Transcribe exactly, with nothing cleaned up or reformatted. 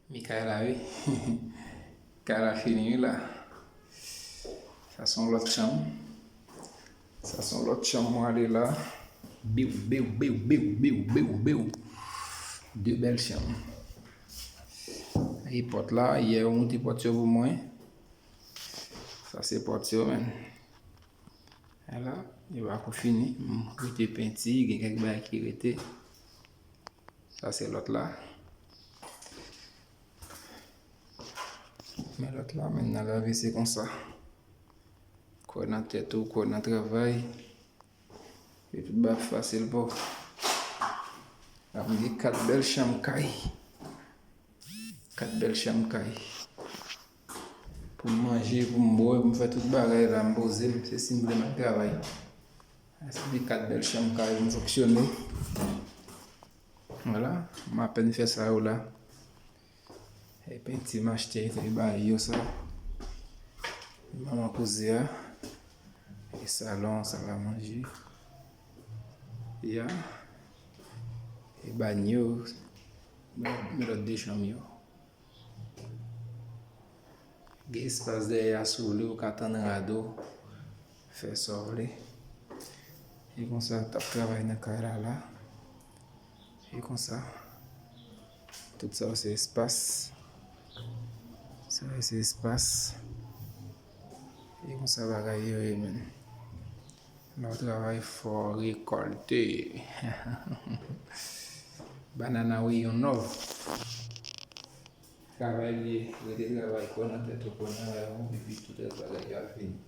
Mi kay la, wi. Kay la fini, wi, la. Sa se yon lòt chanm. Sa se yon lòt chanm mwen ale la. Biw, biw, biw, biw, biw, biw, biw. De bèl chanm. E pòt la, yè yo moute pòt yo pou mwen. Sa se pòt yo, menn. Ala, yo pako fini. M rete penti, gen kèk bagay ki rete. Sa se lòt la. Men lòt la, menn, nan lavi se konsa. Kwè nan tèt ou, kwè nan travay. E tout bagay fasil pou. Ap gen kat bèl chanm kay. Kat bèl chanm kay. Pou m manje, pou m bwè, pou m fè tout bagay la, m poze m, se si m vle m al travay. Se gen kat bèl chanm kay pou m fonksyone. Vwala, m apèn fè sa yo la. E penti m achte, e bay yo sa. Manman koze a. E salon, sal a manje. Ya. E banyo. Men lòt de chanm yo. Gen espas dèyè a, si w vle, ou ka tann rad ou, fè sa w vle. E konsa, t ap travay nan kay la, la. E konsa, tout sa yo se espas. Sa yo se espas. E konsa bagay yo ye, menn. Lè w travay fò, rekòlte. Banana, wi, yon nòv. Travay li ye, rete travay, kwè nan tèt ou, kwè nan rèv ou, epi tout rès bagay yo ap vini.